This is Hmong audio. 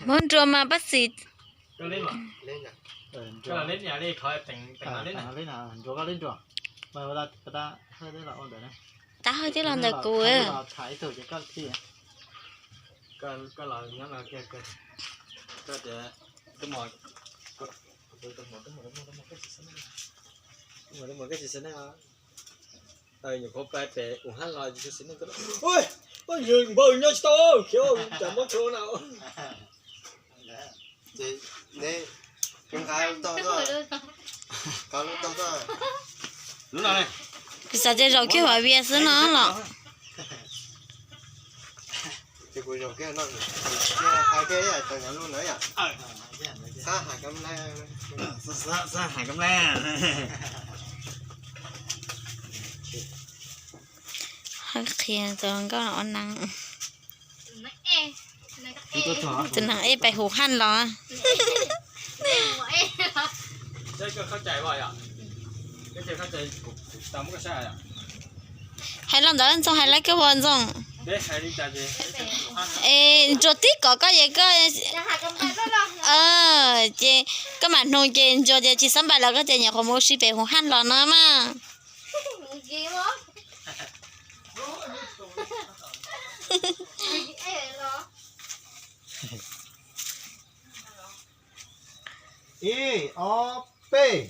Muab nrua mas pab xis. Nrua koj li nrua. Tab hawj twb los ntawm kuv. Nyuam qhuav pais pem ua hab los npawg nyob tsis tau khiav cas muab tso na. Kuv xav tias zaum kiag Huav Vias xwb no los. Qhia tus hluas nkauj no ua neeb. Tus neeg ej pais huv haj los. Hais los ntawd Ntxoog, hais lawv koj ua Ntxoog. Es ntsuas tib kom koj es koj, ces koj mam nug ces ntsuas tias tsis xav npam lawm koj tias nyuam qhuav mus ua si pem huv haj los no mas. Ib, ob, peb.